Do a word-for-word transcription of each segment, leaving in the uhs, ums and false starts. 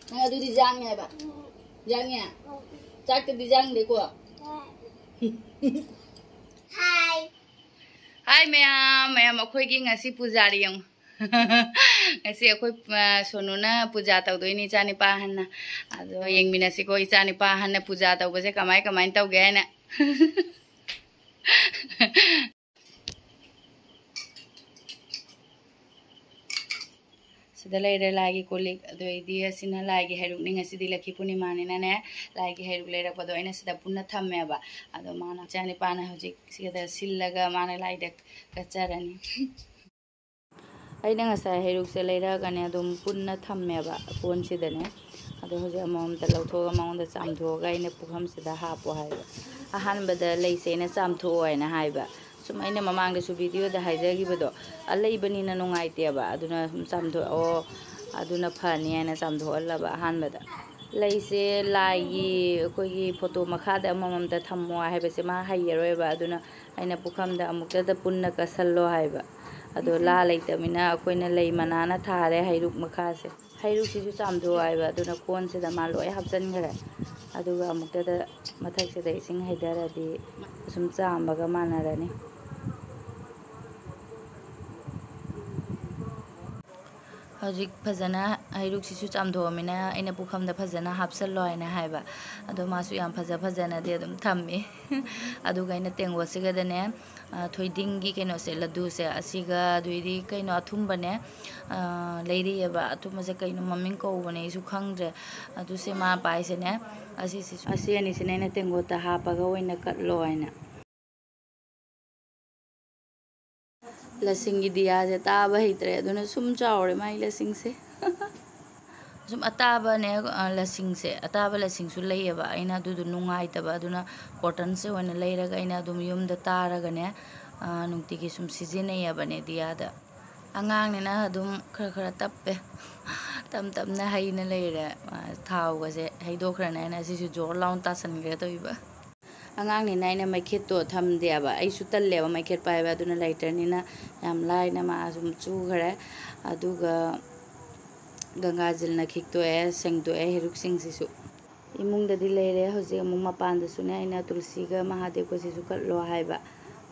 ꯅꯪ ꯑꯗꯨꯗꯤ ꯌꯥꯡꯉꯦ ꯍꯥꯏꯕ? ꯌꯥꯡꯉꯦ? ꯆꯥꯛꯇꯗꯤ ꯌꯥꯡꯗꯦꯀꯣ? ꯍꯥꯏ꯫ ꯍꯥꯏ ꯃꯌꯥꯝ, ꯃꯌꯥꯝ ꯑꯩꯈꯣꯏꯒꯤ ꯉꯁꯤ ꯄꯨꯖꯥꯔꯤ ꯌꯦꯡꯉꯨ꯫ ꯉꯁꯤ ꯑꯩꯈꯣꯏ, ꯑ, ꯁꯣꯅꯨꯅ ꯄꯨꯖꯥ ꯇꯧꯗꯣꯏꯅꯤ, ꯏꯆꯥꯅꯤꯄꯥ ꯑꯍꯟꯅ꯫ ꯑꯗꯣ ꯌꯦꯡꯃꯤꯟꯅꯁꯤꯀꯣ, ꯏꯆꯥꯅꯤꯄꯥ ꯑꯍꯟꯅ ꯄꯨꯖꯥ ꯇꯧꯕꯁꯦ ꯀꯃꯥꯏ ꯀꯃꯥꯏꯅ ꯇꯧꯒꯦ ꯍꯥꯏꯅ꯫ ꯁꯤꯗ ꯂꯩꯔꯦ ꯂꯥꯏꯒꯤ ꯀꯣꯜ ꯂꯤꯛ꯫ ꯑꯗꯨ ꯑꯩꯗꯤ ꯑꯁꯤꯅ ꯂꯥꯏꯒꯤ ꯍꯩꯔꯨꯛꯅꯤ꯫ ꯉꯁꯤꯗꯤ ꯂꯛꯈꯤ ꯄꯨꯔꯅꯤꯃꯥꯅꯤꯅꯅꯦ, ꯂꯥꯏꯒꯤ ꯍꯩꯔꯨꯛ ꯂꯩꯔꯛꯄꯗꯣ ꯑꯩꯅ ꯁꯤꯗ ꯄꯨꯟꯅ ꯊꯝꯃꯦꯕ꯫ ꯑꯗꯣ ꯃꯥꯅ, ꯏꯆꯥꯅꯤꯄꯥꯅ ꯍꯧꯖꯤꯛ ꯁꯤꯗ ꯁꯤꯜꯂꯒ ꯃꯥꯅ ꯂꯥꯏꯗ ꯀꯠꯆꯔꯅꯤ꯫ ꯑꯩꯅ ꯉꯁꯥꯏ ꯍꯩꯔꯨꯛꯁꯦ ꯂꯩꯔꯛꯑꯒꯅꯦ ꯑꯗꯨꯝ ꯄꯨꯟꯅ ꯊꯝꯃꯦꯕ ꯀꯣꯟꯁꯤꯗꯅꯦ꯫ ꯑꯗꯣ ꯍꯧꯖꯤꯛ ꯑꯃꯃꯝꯇ ꯂꯧꯊꯣꯛꯑꯒ ꯃꯉꯣꯟꯗ ꯆꯥꯝꯊꯣꯛꯑꯒ ꯑꯩꯅ ꯄꯨꯈꯝꯁꯤꯗ ꯍꯥꯞꯄꯣ ꯍꯥꯏꯕ꯫ ꯑꯍꯥꯟꯕꯗ ꯂꯩꯁꯦ ꯑꯩꯅ ꯆꯥꯝꯊꯣꯛꯑꯣ ꯍꯥꯏꯅ ꯍꯥꯏꯕ꯫ ꯁꯨꯝ ꯑꯩꯅ ꯃꯃꯥꯡꯗꯁꯨ ꯚꯤꯗꯤꯑꯣꯗ ꯍꯥꯏꯖꯈꯤꯕꯗꯣ, ꯑꯂꯩꯕꯅꯤꯅ ꯅꯨꯡꯉꯥꯏꯇꯦꯕ, ꯑꯗꯨꯅ ꯁꯨꯝ ꯆꯥꯝꯊꯣꯛꯑꯣ, ꯑꯗꯨꯅ ꯐꯅꯤ ꯍꯥꯏꯅ ꯆꯥꯝꯊꯣꯛꯍꯜꯂꯕ ꯑꯍꯥꯟꯕꯗ꯫ ꯂꯩꯁꯦ ꯂꯥꯏꯒꯤ ꯑꯩꯈꯣꯏꯒꯤ ꯐꯣꯇꯣ ꯃꯈꯥꯗ ꯑꯃꯃꯝꯇ ꯊꯝꯃꯣ ꯍꯥꯏꯕꯁꯦ ꯃꯥ ꯍꯩꯔꯔꯣꯏꯕ, ꯑꯗꯨꯅ ꯑꯩꯅ ꯄꯨꯈꯝꯗ ꯑꯃꯨꯛꯇꯗ ꯄꯨꯟꯅ ꯀꯠꯁꯜꯂꯣ ꯍꯥꯏꯕ꯫ ꯑꯗꯣ ꯂꯥ ꯂꯩꯇꯕꯅꯤꯅ ꯑꯩꯈꯣꯏꯅ ꯂꯩ ꯃꯅꯥꯅ ꯊꯥꯔꯦ ꯍꯩꯔꯨꯛ ꯃꯈꯥꯁꯦ꯫ ꯍꯩꯔꯨꯛꯁꯤꯁꯨ ꯆꯥꯝꯊꯣꯛꯑꯣ ꯍꯥꯏꯕ, ꯑꯗꯨꯅ ꯀꯣꯟꯁꯤꯗ ꯃꯥ ꯂꯣꯏ ꯍꯥꯞꯆꯤꯟꯈ꯭ꯔꯦ꯫ ꯑꯗꯨꯒ ꯑꯃꯨꯛꯇꯗ ꯃꯊꯛꯁꯤꯗ ꯏꯁꯤꯡ ꯍꯩꯊꯔꯗꯤ ꯁꯨꯝ ꯆꯥꯝꯕꯒ ꯃꯥꯟꯅꯔꯅꯤ꯫ ꯍꯧꯖꯤꯛ ꯐꯖꯅ ꯍꯩꯔꯨꯛꯁꯤꯁꯨ ꯆꯥꯝꯊꯣꯛꯑꯃꯤꯅ ꯑꯩꯅ ꯄꯨꯈꯝꯗ ꯐꯖꯅ ꯍꯥꯞꯆꯜꯂꯣ ꯍꯥꯏꯅ ꯍꯥꯏꯕ꯫ ꯑꯗꯣ ꯃꯥꯁꯨ ꯌꯥꯝ ꯐꯖ ꯐꯖꯅꯗꯤ ꯑꯗꯨꯝ ꯊꯝꯃꯤ꯫ ꯑꯗꯨꯒ ꯑꯩꯅ ꯇꯦꯡꯒꯣꯠꯁꯤꯒꯗꯅꯦ, ꯑ, ꯊꯣꯏꯗꯤꯡꯒꯤ ꯀꯩꯅꯣꯁꯦ, ꯂꯗꯨꯁꯦ, ꯑꯁꯤꯒ ꯑꯗꯨꯏꯗꯤ ꯀꯩꯅꯣ ꯑꯊꯨꯝꯕꯅꯦ, ꯑ, ꯂꯩꯔꯛꯑꯦꯕ꯫ ꯑꯊꯨꯝꯕꯁꯦ ꯀꯩꯅꯣ ꯃꯃꯤꯡ ꯀꯧꯕꯅꯦ ꯑꯩꯁꯨ ꯈꯪꯗ꯭ꯔꯦ꯫ ꯑꯗꯨꯁꯦ ꯃꯥ ꯄꯥꯏꯁꯤꯅꯦ꯫ ꯑꯁꯤꯁꯤꯁꯨ, ꯑꯁꯤ ꯑꯅꯤꯁꯤꯅ ꯑꯩꯅ ꯇꯦꯡꯒꯣꯠꯇ ꯍꯥꯞꯄꯒ ꯑꯣꯏꯅ ꯀꯠꯂꯣ ꯍꯥꯏꯅ꯫ ꯂꯁꯤꯡꯒꯤ ꯗꯤꯌꯥꯁꯦ ꯇꯥꯕ ꯍꯩꯇ꯭ꯔꯦ, ꯑꯗꯨꯅ ꯁꯨꯝ ꯆꯥꯎꯔꯦ ꯃꯥꯒꯤ ꯂꯁꯤꯡꯁꯦ꯫ ꯁꯨꯝ ꯑꯇꯥꯕꯅꯦ, ꯑ, ꯂꯁꯤꯡꯁꯦ, ꯑꯇꯥꯕ ꯂꯁꯤꯡꯁꯨ ꯂꯩꯌꯦꯕ꯫ ꯑꯩꯅ ꯑꯗꯨꯗꯣ ꯅꯨꯡꯉꯥꯏꯇꯕ, ꯑꯗꯨꯅ ꯀꯣꯇꯟꯁꯦ ꯑꯣꯏꯅ ꯂꯩꯔꯒ ꯑꯩꯅ ꯑꯗꯨꯝ ꯌꯨꯝꯗ ꯇꯥꯔꯒꯅꯦ, ꯑ, ꯅꯨꯡꯇꯤꯒꯤ ꯁꯨꯝ ꯁꯤꯖꯤꯟꯅꯩꯌꯦꯕꯅꯦ ꯗꯤꯌꯥꯗ꯫ ꯑꯉꯥꯡꯅꯤꯅ ꯑꯗꯨꯝ ꯈꯔ ꯈꯔ ꯇꯞꯄꯦ꯫ ꯇꯞ ꯇꯞꯅ ꯍꯩꯅ ꯂꯩꯔꯦ꯫ ꯑ, ꯊꯥꯎꯒꯁꯦ ꯍꯩꯗꯣꯛꯈ꯭ꯔꯅꯦ ꯍꯥꯏꯅ ꯑꯁꯤꯁꯨ ꯖꯣꯔ ꯂꯥꯎꯅ ꯇꯥꯁꯟꯈ꯭ꯔꯦ ꯇꯧꯔꯤꯕ꯫ ꯑꯉꯥꯡꯅꯤꯅ ꯑꯩꯅ ꯃꯩꯈꯦꯠꯇꯣ ꯊꯝꯗꯦꯕ, ꯑꯩꯁꯨ ꯇꯜꯂꯦꯕ ꯃꯩꯈꯦꯠ ꯄꯥꯏꯕ, ꯑꯗꯨꯅ ꯂꯥꯏꯇꯔꯅꯤꯅ ꯌꯥꯝ ꯂꯥꯏꯅ ꯃꯥ ꯁꯨꯝ ꯆꯨꯈ꯭ꯔꯦ꯫ ꯑꯗꯨꯒ ꯒꯪꯒꯥꯖꯜꯅ ꯈꯤꯛꯇꯣꯛꯑꯦ, ꯁꯦꯡꯗꯣꯛꯑꯦ ꯍꯩꯔꯨꯛꯁꯤꯡꯁꯤꯁꯨ꯫ ꯏꯃꯨꯡꯗꯗꯤ ꯂꯩꯔꯦ꯫ ꯍꯧꯖꯤꯛ ꯑꯃꯨꯛ ꯃꯄꯥꯟꯗꯁꯨꯅꯦ ꯑꯩꯅ ꯇꯨꯜꯁꯤꯒ ꯃꯍꯥꯗꯦꯕꯒꯁꯤꯁꯨ ꯀꯠꯂꯣ ꯍꯥꯏꯕ,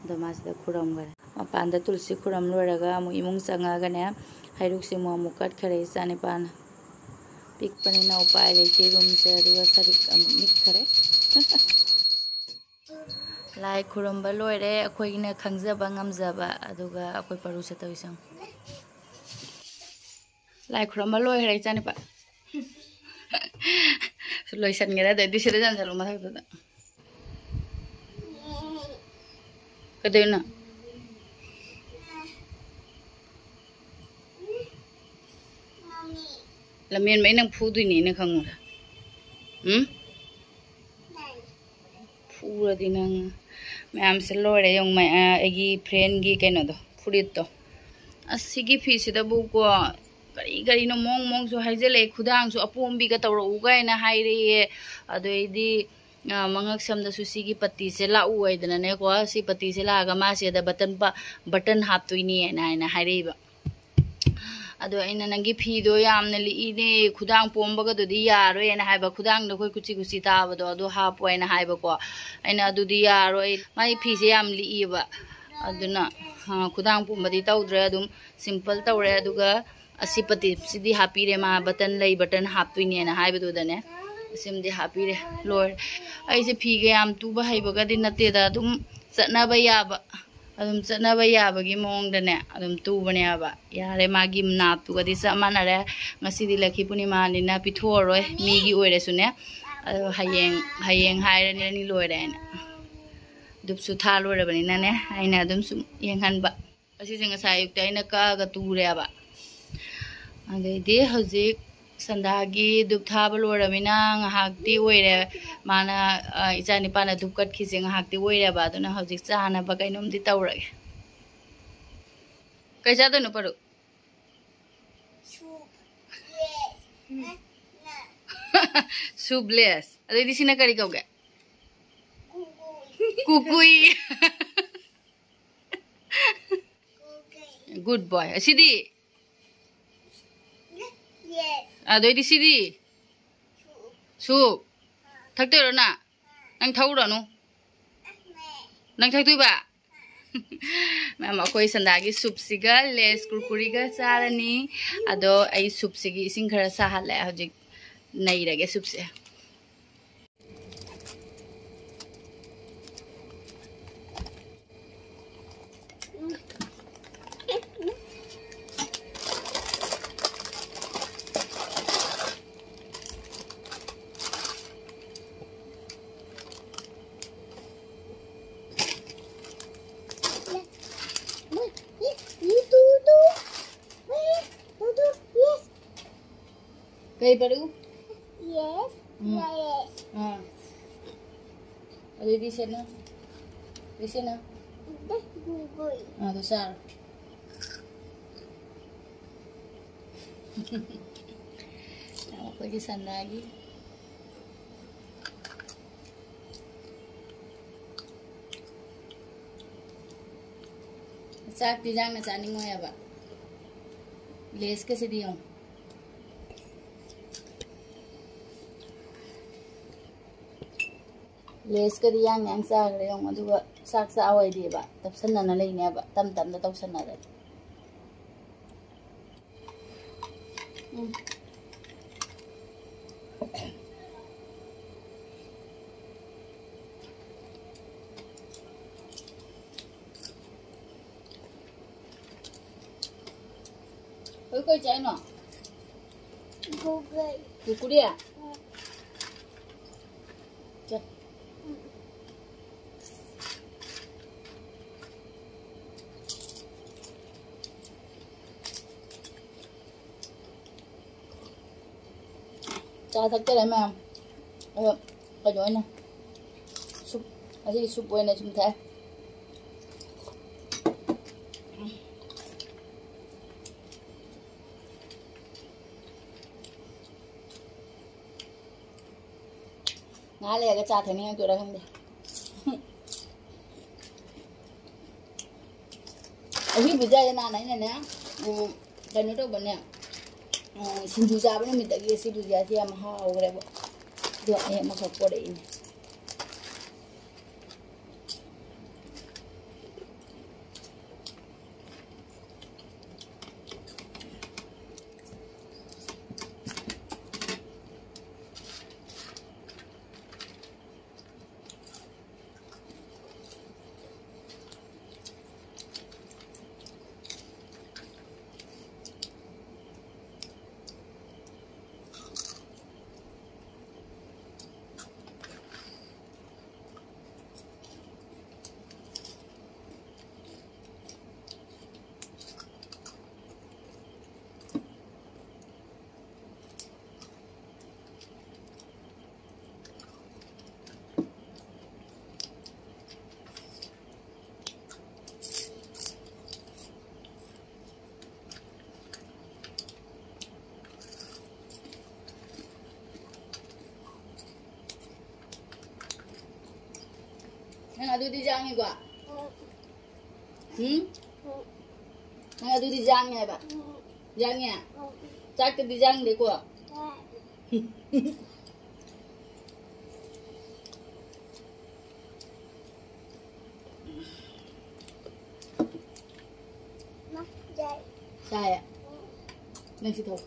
ꯑꯗꯣ ꯃꯥ ꯁꯤꯗ ꯈꯨꯔꯝꯈꯔꯦ꯫ ꯃꯄꯥꯟꯗ ꯇꯨꯜꯁꯤ ꯈꯨꯔꯝ ꯂꯣꯏꯔꯒ ꯑꯃꯨꯛ ꯏꯃꯨꯡ ꯆꯪꯉꯒꯅꯦ ꯍꯩꯔꯨꯛꯁꯤꯃꯨꯛ ꯑꯃꯨꯛ ꯀꯠꯈꯔꯦ ꯏꯆꯥꯅꯤꯄꯥꯅ꯫ ꯄꯤꯛꯄꯅꯤꯅ ꯎꯄꯥꯏ ꯂꯩꯇꯦ ꯔꯨꯝꯁꯦ, ꯑꯗꯨꯒ ꯁꯔꯤꯛ ꯑꯃꯨꯛ ꯅꯤꯛꯈꯔꯦ꯫ ꯂꯥꯏ ꯈꯨꯔꯨꯝꯕ ꯂꯣꯏꯔꯦ ꯑꯩꯈꯣꯏꯅ ꯈꯪꯖꯕ ꯉꯝꯖꯕ, ꯑꯗꯨꯒ ꯑꯩꯈꯣꯏ ꯄꯔꯨꯁꯦ ꯇꯧꯔꯤꯁꯦ ꯌꯦꯡꯉꯨ꯫ ꯂꯥꯏ ꯈꯨꯔꯨꯝꯕ ꯂꯣꯏꯈ꯭ꯔꯦ ꯏꯆꯥꯅꯨꯄꯥ꯫ ꯂꯣꯏꯁꯟꯈ꯭ꯔꯦ, ꯑꯗꯩꯗꯤ ꯁꯤꯗ ꯆꯟꯁꯤꯜꯂꯨ ꯃꯊꯛꯇꯨꯗ꯫ ꯀꯩꯗꯧꯔꯤꯅꯣ? ꯂꯝꯍꯦꯟꯕ ꯑꯩ ꯅꯪ ꯐꯨꯗꯣꯏꯅꯦ ꯑꯩꯅ ꯈꯪꯉꯨꯔꯥ? ꯎꯝ? ꯐꯨꯔꯗꯤ ꯅꯪ꯫ ꯃꯌꯥꯝꯁꯦ ꯂꯣꯏꯔꯦ ꯌꯦꯡꯉꯨ, ꯃꯌꯥ-, ꯑꯩꯒꯤ ꯐ꯭ꯔꯦꯟꯒꯤ ꯀꯩꯅꯣꯗꯣ, ꯐꯨꯔꯤꯠꯇꯣ꯫ ꯑꯁ, ꯁꯤꯒꯤ ꯐꯤꯁꯤꯗꯕꯨꯀꯣ ꯀꯔꯤ ꯀꯔꯤꯅꯣ ꯃꯑꯣꯡ ꯃꯑꯣꯡꯁꯨ ꯍꯥꯏꯖꯜꯂꯛꯑꯦ, ꯈꯨꯗꯥꯡꯁꯨ ꯑꯄꯣꯝꯕꯤꯒ ꯇꯧꯔꯛꯎ ꯀꯥꯏꯅ ꯍꯥꯏꯔꯛꯑꯦ꯫ ꯑꯗꯩꯗꯤ, ꯑ, ꯃꯉꯛ ꯁꯝꯗꯁꯨ ꯁꯤꯒꯤ ꯄꯇꯤꯁꯦ ꯂꯥꯛꯎ ꯍꯥꯏꯗꯅꯅꯦꯀꯣ, ꯁꯤ ꯄꯇꯤꯁꯦ ꯂꯥꯛꯑꯒ ꯃꯥꯁꯦ ꯑꯗ ꯕꯇꯟ ꯄ-, ꯕꯇꯟ ꯍꯥꯞꯇꯣꯏꯅꯦꯅ ꯍꯥꯏꯅ ꯍꯥꯏꯔꯛꯏꯕ꯫ ꯑꯗꯣ ꯑꯩꯅ, "ꯅꯪꯒꯤ ꯐꯤꯗꯣ ꯌꯥꯝꯅ ꯂꯤꯛꯏꯅꯦ, ꯈꯨꯗꯥꯡ ꯄꯣꯝꯕꯒꯗꯨꯗꯤ ꯌꯥꯔꯣꯏꯅ" ꯍꯥꯏꯕ, ꯈꯨꯗꯥꯡꯗ ꯑꯩꯈꯣꯏ ꯀꯨꯆꯤ ꯀꯨꯆꯤ ꯇꯥꯕꯗꯣ ꯑꯗꯨ ꯍꯥꯞꯄꯣ ꯍꯥꯏꯅ ꯍꯥꯏꯕꯀꯣ꯫ ꯑꯩꯅ, "ꯑꯗꯨꯗꯤ ꯌꯥꯔꯣꯏ, ꯃꯥꯏ ꯐꯤꯁꯦ ꯌꯥꯝ ꯂꯤꯛꯏꯕ, ꯑꯗꯨꯅ, ꯑ, ꯈꯨꯗꯥꯡ ꯄꯣꯝꯕꯗꯤ ꯇꯧꯗ꯭ꯔꯦ, ꯑꯗꯨꯝ ꯁꯤꯝꯄꯜ ꯇꯧꯔꯦ꯫ ꯑꯗꯨꯒ ꯑꯁꯤ ꯄꯇꯤꯁꯤꯗꯤ ꯍꯥꯞꯄꯤꯔꯦ, ꯃꯥ ꯕꯇꯟ ꯂꯩ, ꯕꯇꯟ ꯍꯥꯞꯇꯣꯏꯅꯦꯅ ꯍꯥꯏꯕꯗꯨꯗꯅꯦ, ꯑꯁꯤꯃꯗꯤ ꯍꯥꯞꯄꯤꯔꯦ, ꯂꯣꯏꯔꯦ꯫" ꯑꯩꯁꯦ ꯐꯤꯒ ꯌꯥꯝ ꯇꯨꯕ ꯍꯩꯕꯒꯗꯤ ꯅꯠꯇꯦꯗ, ꯑꯗꯨꯝ ꯆꯠꯅꯕ ꯌꯥꯕ, ꯑꯗꯨꯝ ꯆꯠꯅꯕ ꯌꯥꯕꯒꯤ ꯃꯑꯣꯡꯗꯅꯦ ꯑꯗꯨꯝ ꯇꯨꯕꯅꯦꯕ꯫ ꯌꯥꯔꯦ, ꯃꯥꯒꯤ ꯅꯥꯞꯇꯨꯒꯗꯤ ꯆꯞ ꯃꯥꯟꯅꯔꯦ꯫ ꯉꯁꯤꯗꯤ ꯂꯛꯈꯤ ꯄꯨꯔꯅꯤꯃꯥꯅꯤꯅ ꯄꯤꯊꯣꯛꯑꯔꯣꯏ, ꯃꯤꯒꯤ ꯑꯣꯏꯔꯁꯨꯅꯦ꯫ ꯑꯗꯣ ꯍꯌꯦꯡ, ꯍꯌꯦꯡ ꯍꯥꯏꯔꯅꯤ ꯂꯣꯏꯔꯦ ꯍꯥꯏꯅ꯫ ꯙꯨꯞꯁꯨ ꯊꯥ ꯂꯣꯏꯔꯕꯅꯤꯅꯅꯦ, ꯑꯩꯅ ꯑꯗꯨꯝ ꯁꯨꯝ ꯌꯦꯡꯍꯟꯕ꯫ ꯑꯁꯤꯁꯦ ꯉꯁꯥꯏ ꯑꯌꯨꯛꯇ ꯑꯩꯅ ꯀꯛꯑꯒ ꯇꯨꯔꯦꯕ꯫ ꯑꯗꯩꯗꯤ ꯍꯧꯖꯤꯛ ꯁꯟꯗꯥꯒꯤ ꯙꯨꯞ ꯊꯥꯕ ꯂꯣꯏꯔꯃꯤꯅ ꯉꯥꯏꯍꯥꯛꯇꯤ ꯑꯣꯏꯔꯦ꯫ ꯃꯥꯅ, ꯑ, ꯏꯆꯥ ꯅꯤꯄꯥꯅ ꯙꯨꯞ ꯀꯠꯈꯤꯁꯦ ꯉꯥꯏꯍꯥꯛꯇꯤ ꯑꯣꯏꯔꯦꯕ꯫ ꯑꯗꯨꯅ ꯍꯧꯖꯤꯛ ꯆꯥꯅꯕ ꯀꯩꯅꯣꯝꯗꯤ ꯇꯧꯔꯒꯦ꯫ ꯀꯩ ꯆꯥꯗꯣꯏꯅꯣ, ꯄꯔꯨ? ꯁꯨꯞꯂꯦꯁ꯫ ꯑꯗꯩꯗꯤ ꯁꯤꯅ ꯀꯔꯤ ꯀꯧꯒꯦ? ꯀꯨꯀꯨꯏ꯫ Good boy꯫ ꯑꯁꯤꯗꯤ? Yes꯫ ꯑꯗꯩꯗꯤ ꯁꯤꯗꯤ? Soup꯫ Soup꯫ ꯊꯛꯇꯣꯏꯔꯣ ꯅꯪ? ꯅꯪ ꯊꯛꯎꯔꯅꯨ꯫ ꯅꯪ ꯊꯛꯇꯣꯏꯕ? ꯃꯌꯥꯝ, ꯑꯩꯈꯣꯏ ꯁꯟꯗꯥꯒꯤ ꯁꯨꯞꯁꯤꯒ ꯂꯦꯁ ꯀꯨꯔꯀꯨꯔꯤꯒ ꯆꯥꯔꯅꯤ꯫ ꯑꯗꯣ ꯑꯩ ꯁꯨꯞꯁꯤꯒꯤ ꯏꯁꯤꯡ ꯈꯔ ꯁꯥꯍꯜꯂꯦ꯫ ꯍꯧꯖꯤꯛ ꯅꯩꯔꯒꯦ ꯁꯨꯞꯁꯦ꯫ ꯀꯩ ꯄꯥꯔꯨ? Yes, ꯎꯝ꯫ Yes꯫ ꯑꯥ꯫ ꯑꯗꯨꯗꯤ ꯁꯦꯠꯅ? ꯑꯗꯨꯗꯤ ꯁꯦꯠꯅ? ꯑꯗꯨ ꯆꯥꯔꯣ꯫ ꯑꯩꯈꯣꯏꯒꯤ ꯁꯟꯗꯥꯒꯤ ꯆꯥꯛꯇꯤ ꯌꯥꯝꯅ ꯆꯥꯅꯤꯡꯉꯣꯏ ꯍꯥꯏꯕ꯫ ꯂꯦꯁꯀꯁꯤꯗꯤ ꯌꯦꯡꯉꯨ꯫ ꯂꯦꯁꯀꯗꯤ ꯌꯥꯡ ꯌꯥꯡ ꯆꯥꯈ꯭ꯔꯦ ꯌꯦꯡꯉꯨ꯫ ꯑꯗꯨꯒ ꯆꯥꯛ ꯆꯥ ꯑꯣꯏꯗꯦꯕ꯫ ꯇꯞꯁꯟꯅꯅ ꯂꯩꯅꯦꯕ꯫ ꯇꯞ ꯇꯞꯅ ꯇꯧꯁꯟꯅꯔꯦ꯫ ꯎꯝ꯫ ꯍꯧꯖꯤꯛ ꯀꯩ ꯆꯥꯏꯅꯣ? ꯀꯨꯔꯀꯨꯔꯦ꯫ ꯀꯨꯔꯀꯨꯔꯦ? ꯎꯝ꯫ ꯆꯦ꯫ ꯆꯥ ꯊꯛꯆꯔꯦ ꯃꯌꯥꯝ꯫ ꯑꯗꯣ ꯀꯩꯅꯣ ꯑꯣꯏꯅ, ꯁꯨꯞ, ꯉꯁꯤꯗꯤ ꯁꯨꯞ ꯑꯣꯏꯅ ꯁꯨꯝ ꯊꯛꯑꯦ꯫ ꯉꯥꯏꯍꯥꯛ ꯂꯩꯔꯒ ꯆꯥ ꯊꯛꯅꯤꯡꯉꯛꯇꯣꯏꯔꯥ ꯈꯪꯗꯦ꯫ ꯁꯤ ꯕꯨꯖꯤꯌꯥꯁꯦ ꯅꯍꯥꯟ ꯑꯩꯅꯅꯦ, ꯎꯝ, ꯀꯩꯅꯣ ꯇꯧꯕꯅꯦ, ꯎꯝ, ꯁꯤꯡꯖꯨ ꯆꯥꯕ ꯅꯨꯃꯤꯠꯇꯒꯤ ꯁꯤ ꯕꯨꯖꯤꯌꯥꯁꯦ ꯌꯥꯝ ꯍꯥꯎꯈ꯭ꯔꯦꯕ꯫ ꯑꯗꯣ ꯑꯩ ꯑꯃꯈꯛ ꯄꯣꯔꯛꯏꯅꯦ꯫ ꯅꯪ ꯑꯗꯨꯗꯤ ꯌꯥꯡꯉꯤꯀꯣ? ꯎꯝ? ꯅꯪ ꯑꯗꯨꯗꯤ ꯌꯥꯡꯉꯦ ꯍꯥꯏꯕ? ꯌꯥꯡꯉꯦ? ꯆꯥꯛꯇꯗꯤ ꯌꯥꯡꯗꯦꯀꯣ? ꯆꯥꯏꯌꯦ꯫ ꯅꯪ ꯁꯤ ꯊꯛꯑꯣ꯫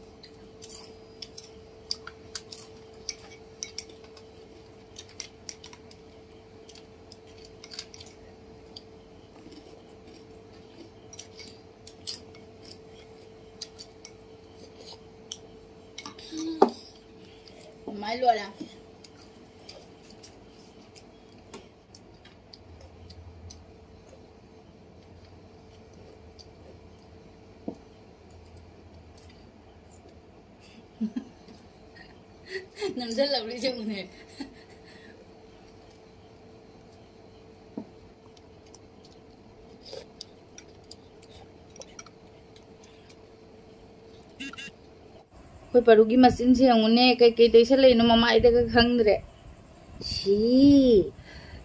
ꯑꯗꯨꯃꯥꯏꯅ ꯂꯣꯏꯔꯦ꯫ ꯅꯝꯁꯤꯜꯂꯕ꯭ꯔꯥ ꯌꯦꯡꯉꯨꯅꯦ꯫ ꯑꯩꯈꯣꯏ ꯄꯔꯨꯒꯤ ꯃꯆꯤꯟꯁꯦ ꯌꯦꯡꯉꯨꯅꯦ, ꯀꯩꯀꯩ ꯇꯩꯁꯜꯂꯛꯏꯅꯣ ꯃꯃꯥꯏꯗꯒ ꯈꯪꯗ꯭ꯔꯦ꯫ ꯁꯤ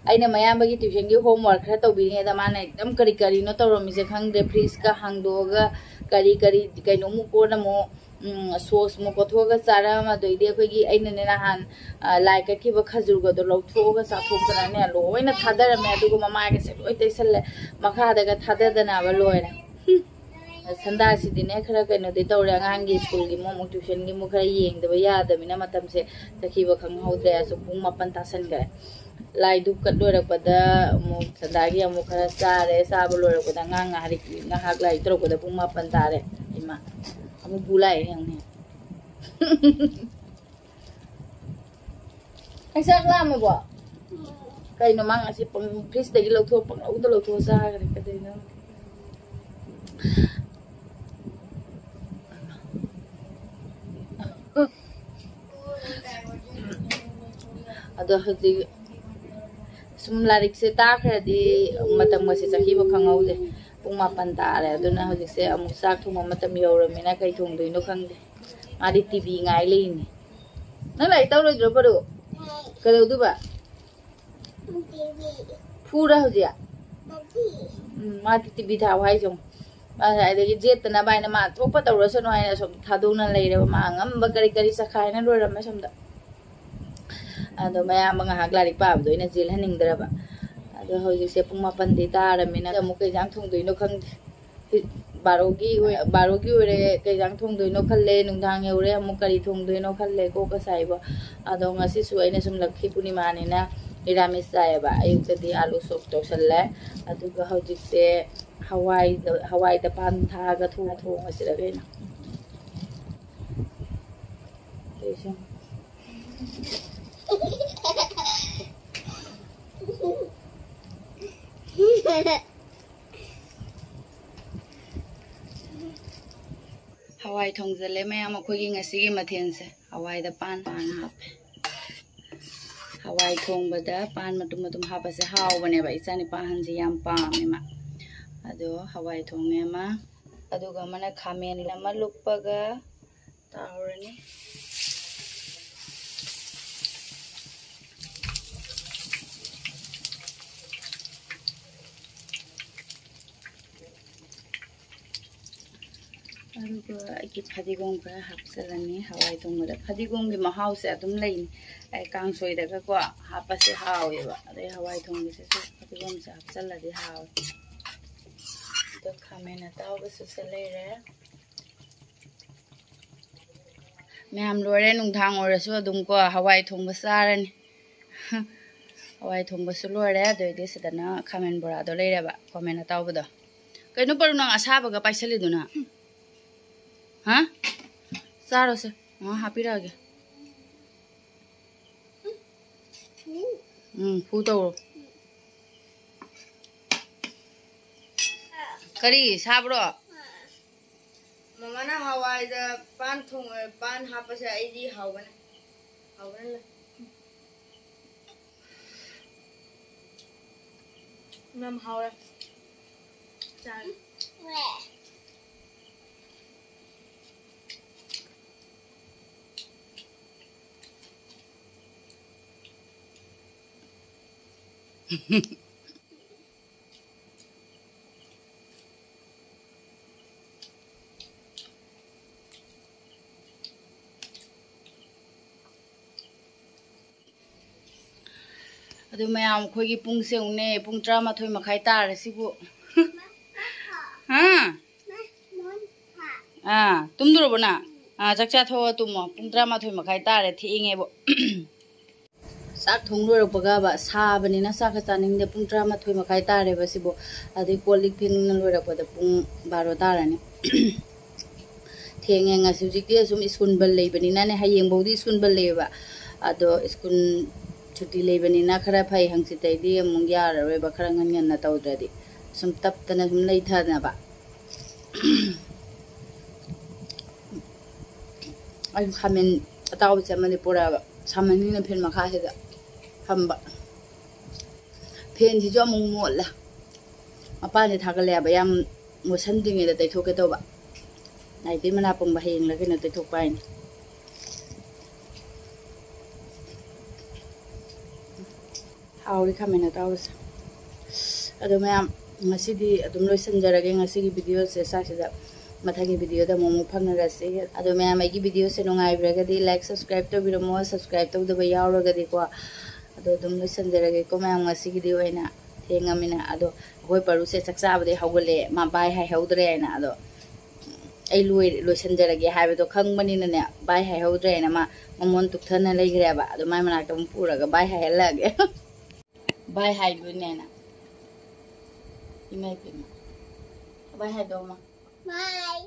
ꯑꯩꯅ ꯃꯌꯥꯝꯕꯒꯤ tuition ꯒꯤ homework ꯈꯔ ꯇꯧꯕꯤꯔꯤꯉꯩꯗ ꯃꯥꯅ ꯑꯗꯨꯝ ꯀꯔꯤ ꯀꯔꯤꯅꯣ ꯇꯧꯔꯝꯃꯤꯁꯦ ꯈꯪꯗ꯭ꯔꯦ, fridge ꯀ ꯍꯥꯡꯗꯣꯛꯑꯒ ꯀꯔꯤ ꯀꯔꯤ ꯀꯩꯅꯣ ꯑꯃꯨꯛ ꯀꯣꯟꯅ ꯑꯃꯨꯛ ꯎꯝ, sauce ꯑꯃꯨꯛ ꯀꯣꯠꯊꯣꯛꯑꯒ ꯆꯥꯔꯝ, ꯑꯗꯩꯗꯤ ꯑꯩꯈꯣꯏꯒꯤ ꯑꯩꯅꯅꯦ ꯅꯍꯥꯟ ꯑ, ꯂꯥꯏ ꯀꯠꯈꯤꯕ ꯈꯖꯨꯔꯒꯗꯣ ꯂꯧꯊꯣꯛꯑꯒ ꯆꯥꯊꯣꯛꯇꯅꯅꯦ ꯂꯣꯏꯅ ꯊꯥꯗꯔꯝꯃꯦ꯫ ꯑꯗꯨꯒ ꯃꯃꯥꯏꯒꯁꯦ ꯂꯣꯏ ꯇꯩꯁꯜꯂꯦ, ꯃꯈꯥꯗꯒ ꯊꯥꯗꯗꯅꯕ ꯂꯣꯏꯔꯦ꯫ ꯁꯟꯗꯥꯁꯤꯗꯤꯅꯦ ꯈꯔ ꯀꯩꯅꯣꯗꯤ ꯇꯧꯔꯦ, ꯑꯉꯥꯡꯒꯤ school ꯒꯤ ꯑꯃꯨꯛ tuition ꯒꯤ ꯑꯃꯨꯛ ꯈꯔ ꯌꯦꯡꯗꯕ ꯌꯥꯗꯕꯅꯤꯅ ꯃꯇꯝꯁꯦ ꯆꯠꯈꯤꯕ ꯈꯪꯍꯧꯗ꯭ꯔꯦ꯫ ꯑꯁꯨꯛ ꯄꯨꯡ ꯃꯥꯄꯟ ꯇꯥꯁꯟꯈ꯭ꯔꯦ꯫ ꯂꯥꯏ ꯙꯨꯞ ꯀꯠ ꯂꯣꯏꯔꯛꯄꯗ ꯑꯃꯨꯛ ꯁꯟꯗꯥꯒꯤ ꯑꯃꯨꯛ ꯈꯔ ꯆꯥꯔꯦ꯫ ꯆꯥꯕ ꯂꯣꯏꯔꯛꯄꯗ ꯑꯉꯥꯡ ꯉꯥꯏꯍꯥꯛ, ꯉꯥꯏꯍꯥꯛ ꯂꯥꯏꯔꯤꯛ ꯇꯧꯔꯛꯄꯗ ꯄꯨꯡ ꯃꯥꯄꯟ ꯇꯥꯔꯦ꯫ ꯏꯃꯥ, ꯑꯃꯨꯛ ꯕꯨ ꯂꯥꯛꯑꯦ ꯌꯦꯡꯉꯨꯅꯦ꯫ ꯑꯩ ꯆꯥꯛ ꯂꯥꯝꯃꯕꯣ? ꯀꯩꯅꯣ ꯃꯥ ꯉꯁꯤ ꯄꯪ-, fridge ꯇꯒꯤ ꯂꯧꯊꯣꯛ-, ꯄꯪꯂꯧꯗ ꯂꯧꯊꯣꯛꯑ ꯆꯥꯈ꯭ꯔꯦ꯫ ꯀꯩꯗꯧꯅꯣ? ꯑꯗꯣ ꯍꯧꯖꯤꯛ ꯁꯨꯝ ꯂꯥꯏꯔꯤꯛꯁꯦ ꯇꯥꯈ꯭ꯔꯗꯤ ꯃꯇꯝꯒꯁꯦ ꯆꯠꯈꯤꯕ ꯈꯪꯍꯧꯗꯦ꯫ ꯄꯨꯡ ꯃꯥꯄꯟ ꯇꯥꯔꯦ꯫ ꯑꯗꯨꯅ ꯍꯧꯖꯤꯛꯁꯦ ꯑꯃꯨꯛ ꯆꯥꯛ ꯊꯣꯡꯕ ꯃꯇꯝ ꯌꯧꯔꯕꯅꯤꯅ ꯀꯩ ꯊꯣꯡꯗꯣꯏꯅꯣ ꯈꯪꯗꯦ꯫ ꯃꯥꯗꯤ ꯇꯤꯚꯤ ꯉꯥꯏ ꯂꯩꯅꯤ꯫ ꯅꯪ ꯂꯥꯏꯔꯤꯛ ꯇꯧꯔꯣꯏꯗ꯭ꯔꯣ, ꯄꯔꯨ? ꯀꯩꯗꯧꯗꯣꯏꯕ? ꯐꯨꯔ ꯍꯧꯖꯤꯛ? ꯎꯝ, ꯃꯥꯗꯤ ꯇꯤꯚꯤ ꯊꯥꯎ ꯍꯥꯏꯁꯦ ꯌꯦꯡꯉꯨ꯫ ꯃꯥ ꯉꯁꯥꯏꯗꯒꯤ ꯖꯦꯠꯇꯅꯕ ꯍꯥꯏꯅ ꯃꯥ ꯊꯣꯛꯄ ꯇꯧꯔꯁꯅꯨ ꯍꯥꯏꯅ ꯁꯨꯝ ꯊꯥꯗꯣꯛꯅ ꯂꯩꯔꯦꯕ꯫ ꯃꯥ ꯑꯉꯝꯕ ꯀꯔꯤ ꯀꯔꯤ ꯆꯈꯥꯏꯅ ꯂꯣꯏꯔꯝꯃꯦ ꯁꯣꯝꯗ꯫ ꯑꯗꯣ ꯃꯌꯥꯝꯕ ꯉꯥꯏꯍꯥꯛ ꯂꯥꯏꯔꯤꯛ ꯄꯥꯕꯗꯣ ꯑꯩꯅ ꯆꯦꯜꯍꯟꯅꯤꯡꯗ꯭ꯔꯕ꯫ ꯑꯗꯣ ꯍꯧꯖꯤꯛꯁꯦ ꯄꯨꯡ ꯃꯥꯄꯟꯗꯤ ꯇꯥꯔꯃꯤꯅ ꯑꯃꯨꯛ ꯀꯩ ꯏꯟꯖꯥꯡ ꯊꯣꯡꯗꯣꯏꯅꯣ ꯈꯪꯗꯦ꯫ ꯕꯥꯔꯣꯒꯤ ꯑꯣꯏ-, ꯕꯥꯔꯣꯒꯤ ꯑꯣꯏꯔꯦ, ꯀꯩ ꯏꯟꯖꯥꯡ ꯊꯣꯡꯗꯣꯏꯅꯣ ꯈꯜꯂꯦ, ꯅꯨꯡꯗꯥꯡ ꯌꯧꯔꯦ, ꯑꯃꯨꯛ ꯀꯔꯤ ꯊꯣꯡꯗꯣꯏꯅꯣ ꯈꯜꯂꯦ, ꯀꯣꯛꯀ ꯁꯥꯏꯕꯣ꯫ ꯑꯗꯣ ꯉꯁꯤꯁꯨ ꯑꯩꯅ ꯁꯨꯝ ꯂꯛꯈꯤ ꯄꯨꯔꯅꯤꯃꯥꯅꯤꯅ ꯅꯤꯔꯥꯃꯤꯁ ꯆꯥꯏꯌꯦꯕ꯫ ꯑꯌꯨꯛꯇꯗꯤ ꯑꯥꯂꯨ ꯁꯣꯛ ꯇꯧꯁꯜꯂꯦ, ꯑꯗꯨꯒ ꯍꯧꯖꯤꯛꯁꯦ ꯍꯋꯥꯏꯗ, ꯍꯋꯥꯏꯗ ꯄꯥꯟ ꯊꯥꯛꯑꯒ ꯊꯣꯡ-, ꯊꯣꯡꯉꯁꯤꯔ ꯀꯩꯅꯣ꯫ ꯇꯧꯏꯁꯦ꯫ ꯍꯋꯥꯏ ꯊꯣꯡꯖꯜꯂꯦ ꯃꯌꯥꯝ, ꯑꯩꯈꯣꯏꯒꯤ ꯉꯁꯤꯒꯤ ꯃꯊꯦꯜꯁꯦ꯫ ꯍꯋꯥꯏꯗ ꯄꯥꯟ, ꯄꯥꯟ ꯍꯥꯞꯄꯦ꯫ ꯍꯋꯥꯏ ꯊꯣꯡꯕꯗ ꯄꯥꯟ ꯃꯇꯨꯝ ꯃꯇꯨꯝ ꯍꯥꯞꯄꯁꯦ ꯍꯥꯎꯕꯅꯦꯕ꯫ ꯏꯆꯥꯅꯨꯄꯥ ꯑꯍꯟꯁꯦ ꯌꯥꯝ ꯄꯥꯝꯃꯦ ꯃꯥ꯫ ꯑꯗꯣ ꯍꯋꯥꯏ ꯊꯣꯡꯉꯦ ꯑꯃ, ꯑꯗꯨꯒ ꯑꯃꯅ ꯈꯥꯃꯦꯟ ꯑꯃ ꯂꯨꯞꯄꯒ ꯇꯥꯎꯔꯅꯤ꯫ ꯑꯗꯨꯒ ꯑꯩꯒꯤ ꯐꯗꯤꯒꯣꯝ ꯈꯔ ꯍꯥꯞꯆꯤꯜꯂꯅꯤ꯫ ꯍꯋꯥꯏ ꯊꯣꯡꯕꯗ ꯐꯗꯤꯒꯣꯝꯒꯤ ꯃꯍꯥꯎꯁꯦ ꯑꯗꯨꯝ ꯂꯩꯅꯤ꯫ ꯑꯩ ꯀꯥꯡꯁꯣꯏꯗꯒꯀꯣ ꯍꯥꯞꯄꯁꯦ ꯍꯥꯎꯋꯦꯕ꯫ ꯑꯗꯩ ꯍꯋꯥꯏ ꯊꯣꯡꯕꯁꯤꯁꯨ ꯐꯗꯤꯒꯣꯝꯁꯦ ꯍꯥꯞꯆꯤꯜꯂꯗꯤ ꯍꯥꯎꯋꯦ꯫ ꯑꯗꯣ ꯈꯥꯃꯦꯟ ꯑꯇꯥꯎꯕꯁꯨ ꯁꯤ ꯂꯩꯔꯦ꯫ ꯃꯌꯥꯝ ꯂꯣꯏꯔꯦ꯫ ꯅꯨꯡꯗꯥꯡ ꯑꯣꯏꯔꯁꯨ ꯑꯗꯨꯝ ꯀꯣ ꯍꯋꯥꯏ ꯊꯣꯡꯕ ꯆꯥꯔꯅꯤ꯫ ꯍꯋꯥꯏ ꯊꯣꯡꯕꯁꯨ ꯂꯣꯏꯔꯦ꯫ ꯑꯗꯨꯏꯗꯤ ꯁꯤꯗꯅ ꯈꯥꯃꯦꯟ ꯕꯣꯔꯥꯗꯣ ꯂꯩꯔꯦꯕ, ꯈꯥꯃꯦꯟ ꯑꯇꯥꯎꯕꯗꯣ꯫ ꯀꯩꯅꯣ ꯄꯔꯨ, ꯅꯪ ꯑꯁꯥꯕꯒ ꯄꯥꯏꯁꯜꯂꯤꯗꯨꯅ? ꯍꯥ? ꯆꯥꯔꯣꯁꯦ, ꯃꯃꯥ ꯍꯥꯞꯄꯤꯔꯛꯑꯒꯦ꯫ ꯎꯝ, ꯐꯨ ꯇꯧꯔꯣ꯫ ꯀꯔꯤ ꯁꯥꯕ꯭ꯔꯣ? ꯃꯃꯥꯅ ꯍꯋꯥꯏꯗ ꯄꯥꯟ ꯊꯣꯡ-, ꯄꯥꯟ ꯍꯥꯞꯄꯁꯦ ꯑꯩꯗꯤ ꯍꯥꯎꯒꯅꯤ꯫ ꯍꯥꯎꯒꯅꯤ꯫ ꯌꯥꯝ ꯍꯥꯎꯔꯦ꯫ ꯆꯥꯔꯦ꯫ ꯑꯗꯨ ꯃꯌꯥꯝ, ꯑꯩꯈꯣꯏꯒꯤ ꯄꯨꯡꯁꯦ ꯌꯦꯡꯉꯨꯅꯦ, ꯄꯨꯡ ꯇꯔꯥꯃꯥꯊꯣꯏ ꯃꯈꯥꯏ ꯇꯥꯔꯦ ꯁꯤꯕꯨ꯫ ꯍꯥ? ꯑꯥ, ꯇꯨꯝꯗꯣꯔꯕꯣ ꯅꯪ? ꯑꯥ, ꯆꯥꯛ ꯆꯥꯊꯣꯛꯑ ꯇꯨꯝꯃꯣ꯫ ꯄꯨꯡ ꯇꯔꯥꯃꯥꯊꯣꯏ ꯃꯈꯥꯏ ꯇꯥꯔꯦ, ꯊꯦꯡꯉꯦꯕꯣ꯫ ꯆꯥꯛ ꯊꯣꯡ ꯂꯣꯏꯔꯛꯄꯒꯕ ꯁꯥꯕꯅꯤꯅ ꯆꯥꯛꯀ ꯆꯥꯅꯤꯡꯗꯦ꯫ ꯄꯨꯡ ꯇꯔꯥꯃꯥꯊꯣꯏ ꯃꯈꯥꯏ ꯇꯥꯔꯦꯕ ꯁꯤꯕꯨ꯫ ꯑꯗꯩ ꯀꯣꯜ ꯂꯤꯛ ꯐꯦꯡꯅ ꯂꯣꯏꯔꯛꯄꯗ ꯄꯨꯡ ꯕꯥꯔꯣ ꯇꯥꯔꯅꯤ꯫ ꯊꯦꯡꯉꯦ ꯉꯁꯤ꯫ ꯍꯧꯖꯤꯛꯇꯤ ꯑꯁꯨꯝ ꯁ꯭ꯀꯨꯜ ꯕꯟ ꯂꯩꯕꯅꯤꯅꯅꯦ, ꯍꯌꯦꯡꯐꯧꯗꯤ ꯁ꯭ꯀꯨꯜ ꯕꯟ ꯂꯩꯌꯦꯕ꯫ ꯑꯗꯣ ꯁ꯭ꯀꯨꯜ ꯁꯨꯇꯤ ꯂꯩꯕꯅꯤꯅ ꯈꯔ ꯐꯩ, ꯍꯪꯆꯤꯠꯇꯩꯗꯤ ꯑꯃꯨꯛ ꯌꯥꯔꯔꯣꯏꯕ, ꯈꯔ ꯉꯟ ꯉꯟꯅ ꯇꯧꯗ꯭ꯔꯗꯤ꯫ ꯁꯨꯝ ꯇꯞꯇꯅ ꯁꯨꯝ ꯂꯩꯊꯅꯕ꯫ ꯑꯩ ꯈꯥꯃꯦꯟ ꯑꯇꯥꯎꯕꯁꯦ ꯑꯃꯗꯤ ꯄꯨꯔꯛꯑꯕ, ꯁꯥꯃꯟꯒꯤꯅ ꯐꯦꯟ ꯃꯈꯥꯁꯤꯗ ꯊꯝꯕ꯫ ꯐꯦꯟꯁꯤꯁꯨ ꯑꯃꯨꯛ ꯃꯣꯠꯂꯦ, ꯃꯄꯥꯟꯁꯦ ꯊꯥꯒꯠꯂꯦꯕ, ꯌꯥꯝ ꯃꯣꯠꯁꯟꯗ꯭ꯔꯤꯉꯩꯗ ꯇꯩꯊꯣꯛꯀꯦ ꯇꯧꯕ꯫ ꯅꯥꯏꯇꯩ ꯃꯅꯥ ꯄꯪꯕ ꯍꯌꯦꯡꯂ ꯀꯩꯅꯣ ꯇꯩꯊꯣꯛꯄ ꯍꯥꯏꯅꯤ꯫ ꯍꯥꯎꯔꯤ ꯈꯥꯃꯦꯟ ꯑꯇꯥꯎꯕꯁꯦ꯫ ꯑꯗꯣ ꯃꯌꯥꯝ, ꯉꯁꯤꯗꯤ ꯑꯗꯨꯝ ꯂꯣꯏꯁꯤꯟꯖꯔꯒꯦ ꯉꯁꯤꯒꯤ ꯚꯤꯗꯤꯑꯣꯁꯦ ꯁ꯭ꯋꯥꯏꯁꯤꯗ꯫ ꯃꯊꯪꯒꯤ ꯚꯤꯗꯤꯑꯣꯗ ꯑꯃꯨꯛ ꯑꯃꯨꯛ ꯐꯪꯅꯔꯁꯤ꯫ ꯑꯗꯣ ꯃꯌꯥꯝ ꯑꯩꯒꯤ ꯚꯤꯗꯤꯑꯣꯁꯦ ꯅꯨꯡꯉꯥꯏꯕꯤꯔꯒꯗꯤ ꯂꯥꯏꯛ ꯁꯕꯁꯀ꯭ꯔꯥꯏꯕ ꯇꯧꯕꯤꯔꯝꯃꯣ, ꯁꯕꯁꯀ꯭ꯔꯥꯏꯕ ꯇꯧꯗꯕ ꯌꯥꯎꯔꯒꯗꯤꯀꯣ꯫ ꯑꯗꯣ ꯑꯗꯨꯝ ꯂꯣꯏꯁꯤꯟꯖꯔꯒꯦꯀꯣ ꯃꯌꯥꯝ, ꯉꯁꯤꯒꯤꯗꯤ ꯑꯣꯏꯅ ꯊꯦꯡꯉꯃꯤꯅ꯫ ꯑꯗꯣ ꯑꯩꯈꯣꯏ ꯄꯔꯨꯁꯦ ꯆꯥꯛ ꯆꯥꯕꯗꯩ ꯍꯧꯒꯠꯂꯛꯑꯦ, ꯃꯥ ꯕꯥꯏ ꯍꯥꯏꯍꯧꯗ꯭ꯔꯦ ꯍꯥꯏꯅ꯫ ꯑꯗꯣ ꯑꯩ ꯂꯣꯏ ꯂꯣꯏꯁꯤꯟꯖꯔꯒꯦ ꯍꯥꯏꯕꯗꯣ ꯈꯪꯕꯅꯤꯅꯅꯦ, ꯕꯥꯏ ꯍꯥꯏꯍꯧꯗ꯭ꯔꯦ ꯍꯥꯏꯅ ꯃꯥ ꯃꯃꯣꯟ ꯇꯨꯞꯊꯅ ꯂꯩꯈ꯭ꯔꯦꯕ꯫ ꯑꯗꯣ ꯃꯥꯏ ꯃꯅꯥꯛꯇ ꯑꯃꯨꯛ ꯄꯨꯔꯒ ꯕꯥꯏ ꯍꯥꯏꯍꯜꯂꯛꯑꯒꯦ꯫ ꯕꯥꯏ ꯍꯥꯏꯗꯣꯏꯅꯦꯅ꯫ ꯏꯃꯥ ꯏꯄꯦꯝꯃ꯫ ꯕꯥꯏ ꯍꯥꯏꯗꯣꯛꯑꯝꯃ꯫ ꯕꯥꯏ꯫